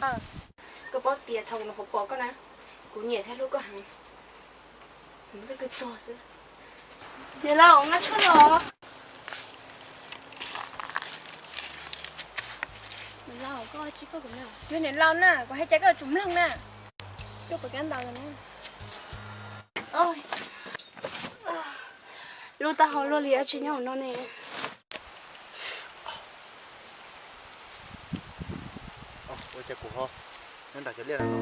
Koj paub tias thaum kuv nyuam qhuav pom koj na, kuv nyiam thiab hlub koj heev. Kuv twb kawg tuag xwb. Niam laus, nqa tshuaj los. Niam laus, koj tsis koj kuv na. Yog niam laus na, kuv hais cas koj yuav tsum mloog na. Koj puas kab ntaus na? Lub taub hau luaj li dab tsi nyob hauv no ne? Ua cas kuv ho nyob nram cov liaj no?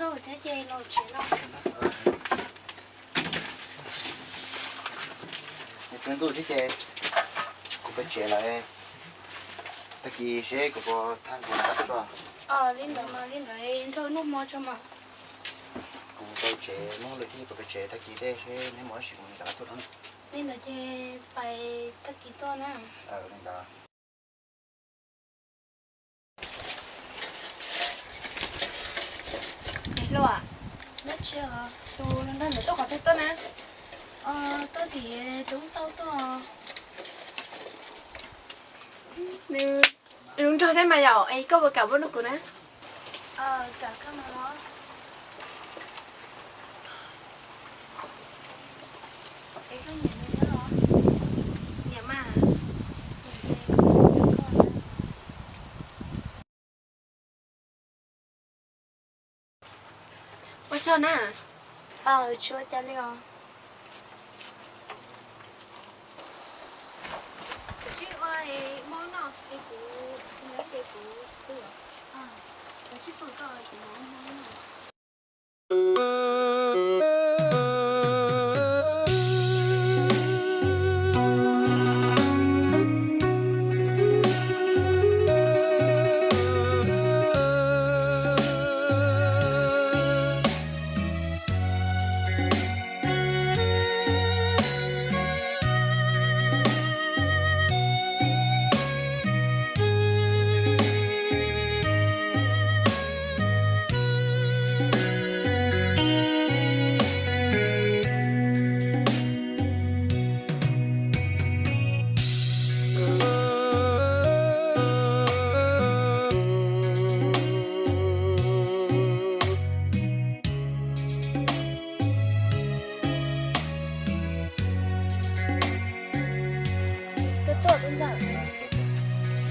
Thiab ces los tsev no. Nws tsaus ntuj thiab ces kuv pais tsev lawm. Tag kis seb kuv puas thaj kuv rov qab tuaj. Li ntawd mas li ntawd nrog noj hmo tso mas. Kuv pais tsev, muab lwm thiab kuv pais tsev, tag kis tej seb neb mus ua si kuv rov qab tuaj na. Li ntawd ces pais tag kis tuaj na. Li ntawd. Niam hluas, tus nraug ntawd tuaj qhov twg tuaj na? Tuaj tim tsev tau tuaj. Nws zoo nraug thiab mas yom, es koj puas kam muab rau kuv na? Nyiam mas. Ua tsaug na. Tsis ua cas li os. Kuv tsis ua, mob no es kuv, kuv ces kuv pw os. Kuv tsis pw koj ces kuv mob no. Koj tuaj tub ntxawm.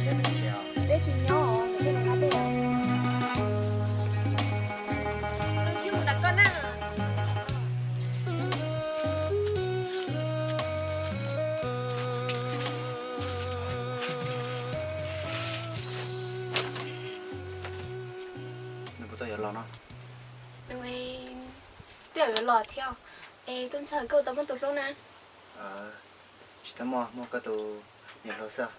Peb tsis nyob os, nws twb los nqa tej os. Los ntsib mus nram koj na. Nws puas tau yuav los no? Nws twb yuav los thiab. Es tub ntxawm, koj tau muaj tus hlub na? Tsis tau muaj, muaj koj tus niam hluas xwb.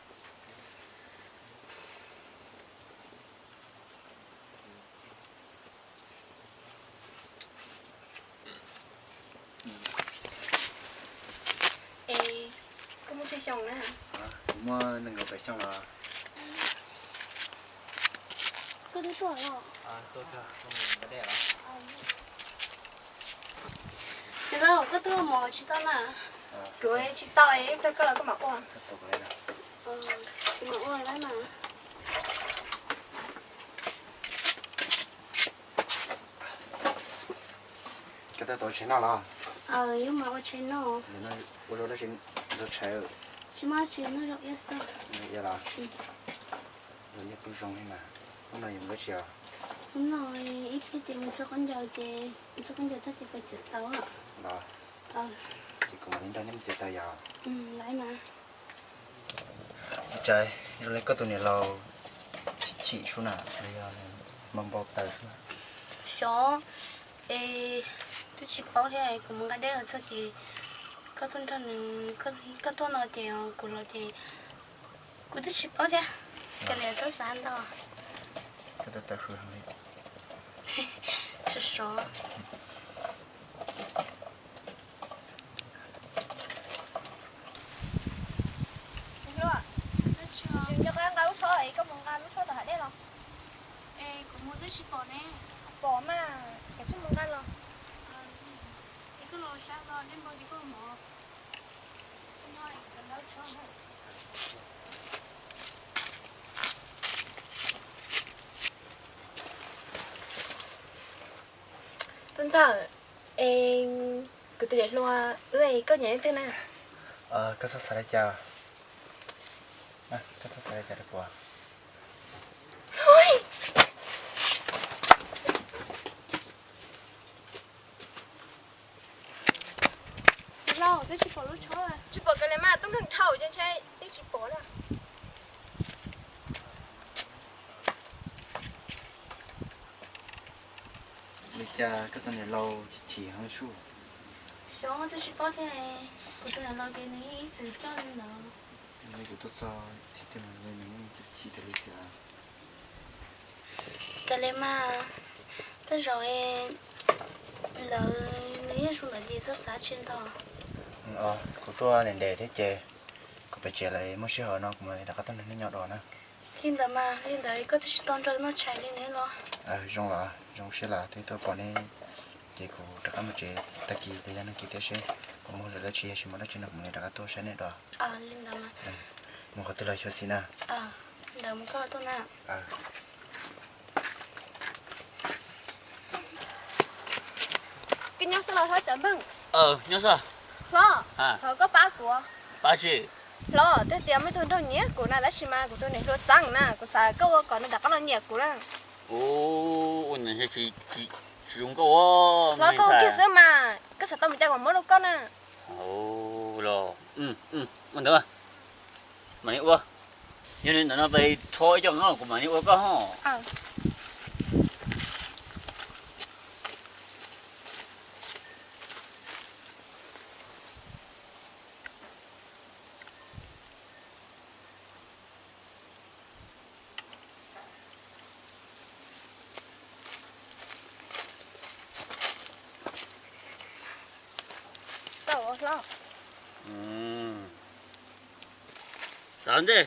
Es koj muaj tsawg xyoo na? Kuv muaj nees nkaum peb xyoo los. Koj twb tuaj los? Niam laus, koj twb ua mov tsis tau na? Kuv tsis tau, ib pliag koj los koj mam ua. Kuv mam ua lawm mas. Koj twb tau ua tshais noj los? Yuav mas ua tshais noj. Ua zaub dab tsi ntxuag tshais? Tsis muaj dab tsi, noj zaub iab xwb. Noj zaub iab los? Zaub iab kuj zoo li mas. Hnub no yuav mus dab tsi os? Hnub no ib pliag ces mus txog khaub ncaws ces, mus txog khaub ncaws tag ces pais txiav taws. Los? Ces kuv mam li nrog neb mus txiav taws yom? Lawm mas. Ua cas zoo li koj tus niam laus chim chim sub na, los yog npau npau taws sub na? Xyov, es twb tsis paub thiab, kuv mus nqa dej los txog ces koj tuaj nrog nws, koj tuaj no ces kuv los ces kuv twb tsis paub thiab. Cia li txhob xav ntau. Koj tus taws hws heev li. Sov sov. Tseem nco qab nqa lub tsho es koj mus nqa lub tsho tom hav dej los? Es kuv mus twb tsis pom ne. Pom mas, es koj mus nqa los. Es koj los sab los dej npau ces koj mus. Tub ntxawm, es kuv tus niam hluas wb es koj nyiam leej twg na? Koj txhob xav li cas, koj txhob xav li cas rau kuv. Niam laus, twb tsis pom lub tsho. Tsis pom kiag li mas, tub nkeeg dhau ces ntshe yeej tsis pom na. Li Cas koj tus niam laus chim chim heev li sub? Xyov, twb tsis paub thiab. Kuv tus niam laus ces nws yeej ib txwm coj li ntawd. Kuv tuaj txog thiab, nws chim chim tas li tiag. Cas li mas, tej zaum lawv nws yeej zoo ntawd ces txhob xav tsis ntau. Kuv tuaj ntev ntev thiab ces kuv pem tsev lawm, muaj sij hawm no kuv mam li rov qab tuaj nrog nej nyob dua na. Li ntawd mas, li ntawd koj twb tsis tau nrog noj tshais li ne los? Zoo los zoo siab los twb tuaj pom nej, ces kuv rov qab mus tsev, tag kis los yog nag kis thiab seb kuv muaj hauj lwm dab tsi, yog tsis muaj dab tsi no kuv mam li rov qab tuaj saib nej dua. Li ntawd mas mus qhov twg los xyuas xim na. Ntawd mus koj tuaj na. Koj nyob xwb los hlob Tsav Npeeg? Nyob xwb. Hlob, thov koj pab kuv. Pab tsi? Hlob, twb tias muaj ib tug nraug nyiam kuv na, tab sis mas kuv tus niam hluas txeeb na, kuv xav koj ua kom nws rov qab los nyiam kuv na. Ua tsis zoo nkauj. Hlob, koj ua kiag xwb mas, koj xav tau mus cas kuv muab rau koj na. Los, ua ntawd, mam li ua. Yog li ntawd no peb rho ib co no kuv mam li ua koj ho. Tau hlob. Tau ntej.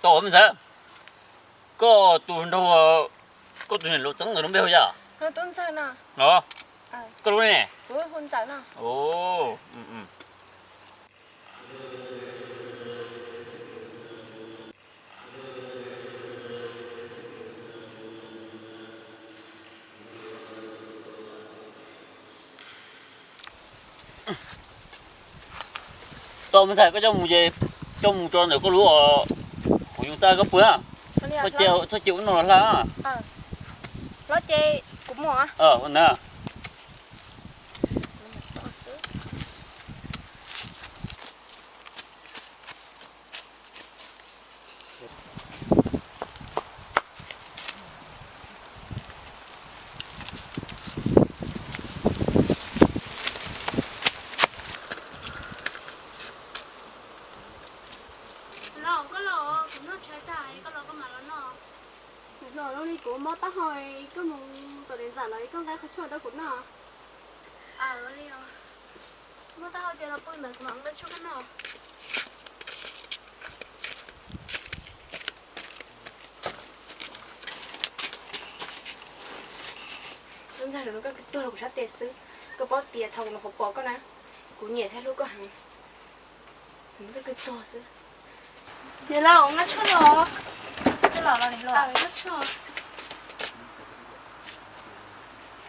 Tau me ntxhais, koj tus nraug, koj tus niam laus txeeb ntawd lub npe hu cas? Tub Ntxawg no. Koj lub ne? Kuv hu Ntxawm no. Tau me ntxhais, koj coj mus ces coj mus tso ntawm koj lub hauv yoov tag koj pw na. Txhob cia ua noj los hla. Los ces kuv mus. Ua ntawd. Los koj los, kuv noj tshais tag koj los koj mam los noj. Los li kuv mob taub hau, koj mus tom niam ntxawm los koj nqa qhov tshuaj rau kuv noj. Mob taub hau ces los pw ntawd kuv mam nqa tshuaj koj noj. Tub Ntxawg, koj tuag rau kuv sab tes xwb, koj paub tias thaum kuv nyuam qhuav pom koj na, kuv nyiam thiab hlub koj heev. Koj tuag xwb. Niam laus, nqa tshuaj los.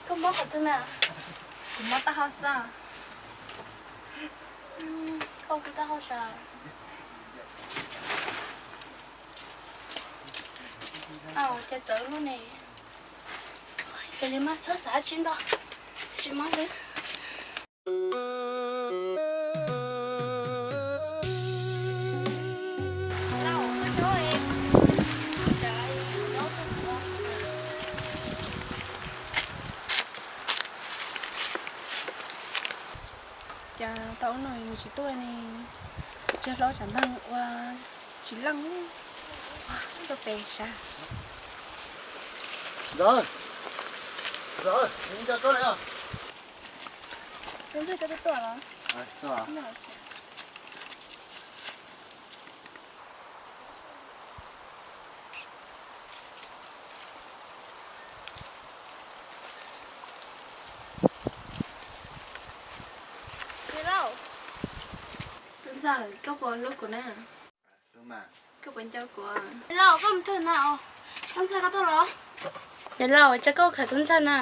Koj mob qhov twg na? Kuv mob taub hau xwb. Koj kuv taub hau sav. Ces txawv luaj ne. Ces li mas txhob xav tsis ntau, tsis mob li. Cas tau ub no nws tsis tuaj ne, tseg hlob Tsav Npeeg ua tsis leej, tuaj pem sav. Ntxawg, ntxawg, nco koj li os. Tus ntxawg koj twb tuaj los? Niam laus, tus ntxawg koj puas hlub kuv na? Hlub mas. Koj puas nco kuv? Niam laus, koj mus twg na? Tub ntxawg koj tuaj los? Niam laus, cas koj khawm tub ntxawg na?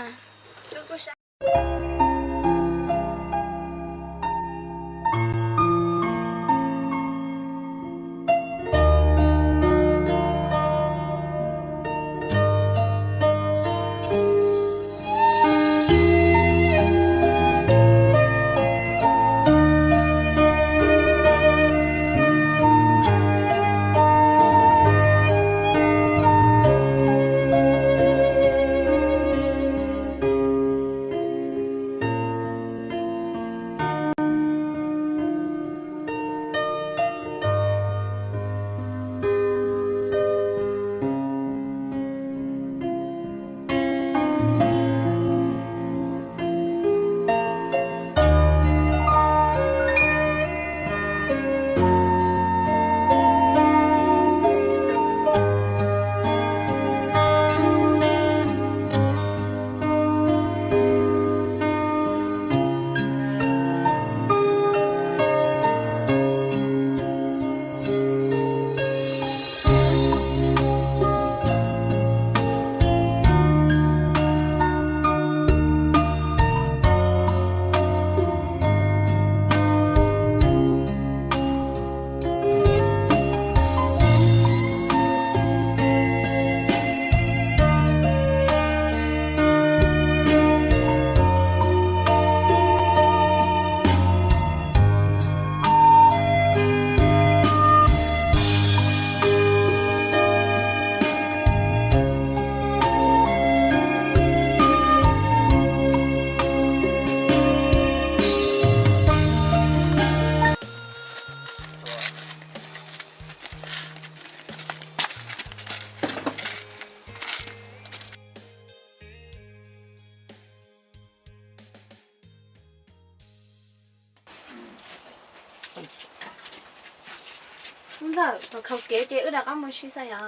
Ntxawm, thaum khaus kev ces wb rov qab mus ua si xwb yom.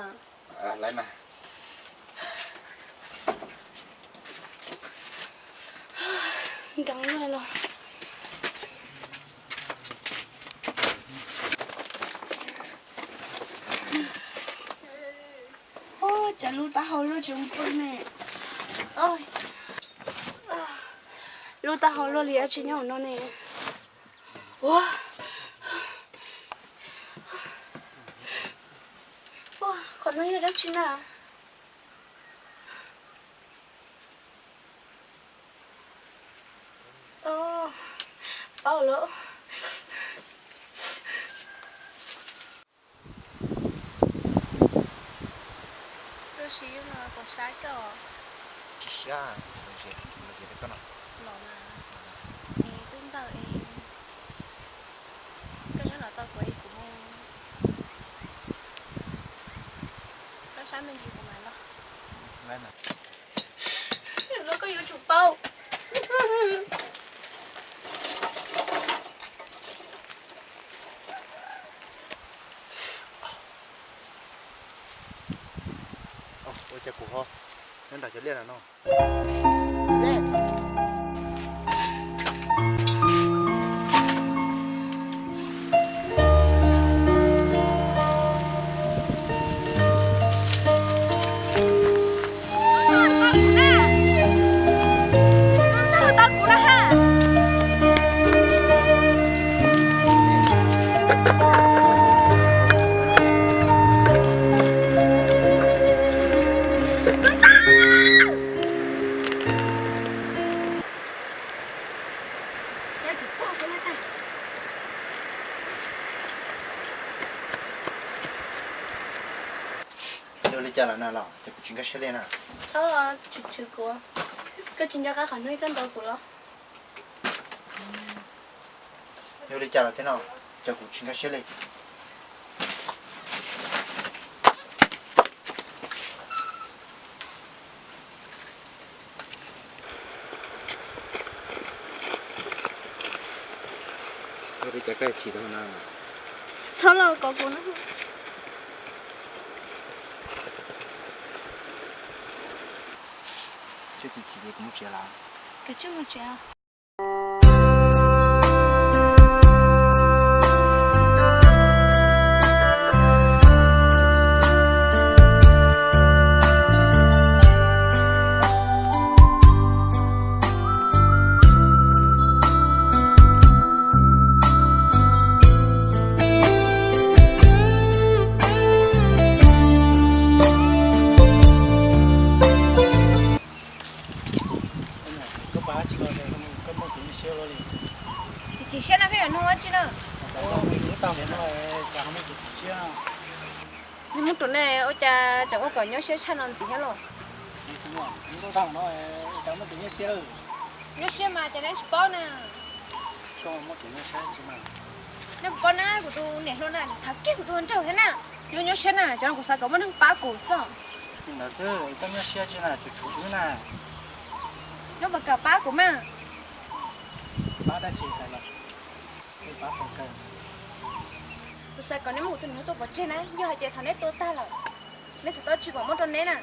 Nkees los. Ua cas lub taub hau luaj tsis ua npua ne? Lub taub hau luaj li dab tsi nyob hauv no ne? Ua, ua, qhov no yog dab tsi na? Paub lawm. Tub Siv, yus no puas saib koj? Tsis saib, los zem rau koj no. Los mas. Es Tub Ntxawg es, koj nyob los tau kuv es kuv mus. Koj saib me ntsis kuv mam los. Lub koj yuav tsum paub. Ua cas kuv ho nyob nram cov liaj no no? Ua li cas lawm na los, ces kuv tsis nkag siab li na. Txhob chwv chwv kuv, koj tsis nco qab qhov hnub koj ntaus kuv los? Yog li cas lawm thiab no, cas kuv tsis nkag siab li. Yog li cas koj chim tau na? Txhob los kov kuv na. Koj chim chim ces kuv mus tsev lawm. Koj tsis mus tsev. Tsis na. Nws mus rau nej ua cas tseem ua kom nyuaj siab tshaj no ntxiv thiab los? Nyuaj siab mas ces neb tsis paub na. Neb puas paub na, kuv tus niam hluas na nws tham kiag kuv tus hluas nraug thiab na. Nyuaj nyuaj siab na, cov no kuv xav kom muaj neeg pab kuv xwb. Ntawd xwb, koj nyuaj siab tsis na, tsuas tshuav wb na. Neb puas kam pab kuv mas? Pab dab tsi hais los? Kuv xav kom neb muab kuv tus niam hluas tua pov tseg na, yog hais tias thaum neb tua tag lawm, neb xav tau tsi kom muab rau neb na.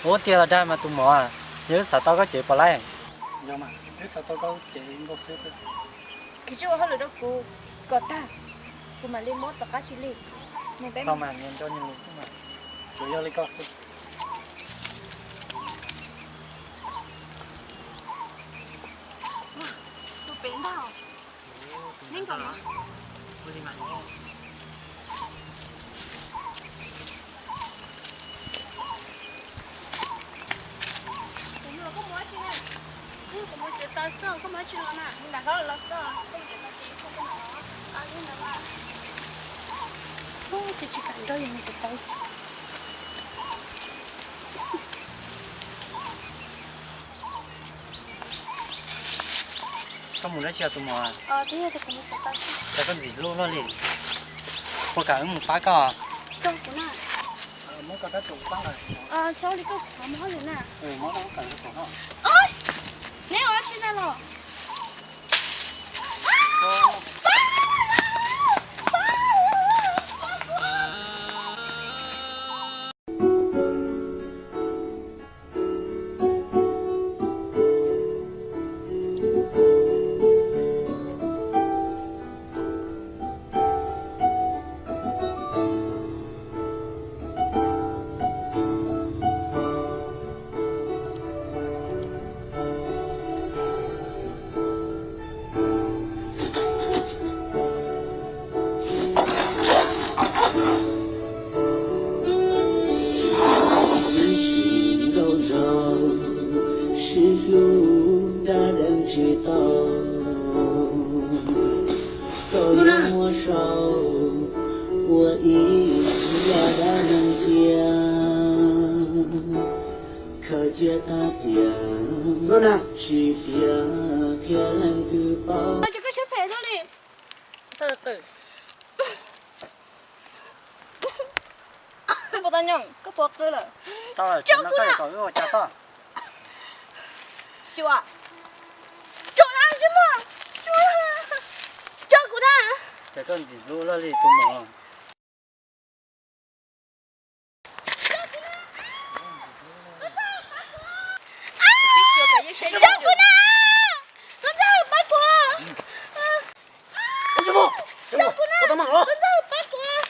Ua tiag los dag mas tus muam, yog wb xav tau koj cev puas laib? Yog mas, wb xav tau koj cev nkaus xwb xwb. Kis tsis ua hauj lwm rau kuv kom tag, kuv mam li muab tom qab tsis li. Mus peb mus. Tsuas yog li koj xwb. Tus pem ntag. Neb nkaum no. Kuv mus tsev taws xwb, koj mus tsis los na, nram hlob los xwb, koj mus tsev taws ces koj mam los. Ub, ces tsis kam nrog yus mus tsev taws. Koj mus dab tsi tus muam? Cas koj ntxim hlub luaj li? Puas kam wb mus pab koj? Neb ua tsi ntag los? Ib sim nkauj nraug sib hlub dab deev tsis tau, tau yuav muab sau ua ib yam dab neeg cia, khaws cia tag tiam, tsis tiam thiab leej twg paub. Koj siab phem luaj li. Koj puas tau nyoos, koj puas qw lawm? Tso kuv na. Xyuas. Tso na, tsis muaj. Tso kuv na. Cas koj ntxim hlub luaj li tus muam. Tso kuv na. Koj ntxawg pab kuv. Tso kuv na. Koj ntxawg pab kuv.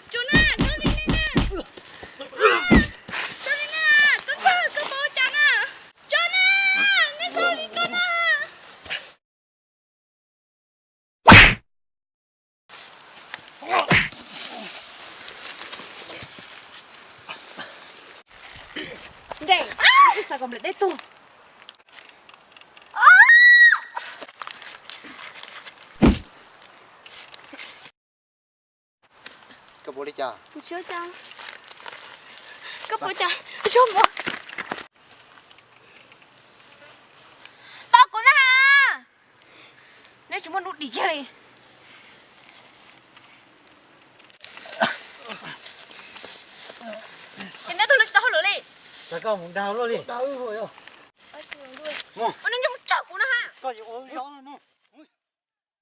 Tso na, tso li na. Tso li na, koj ntxawg koj puas ua cas na. Tso na, nej tso li koj na. Nres, kuv xav kom nplawm dej tuag. Koj puas li cas? Koj puas cas? Tso mus. Tau kuv na ha. Neb tsis muaj lub dim kiag li. Ces neb tug lub tsis tau hauj lwm li. Cas koj mus dag luaj li. Ua neb nyob mus tso kuv na ha.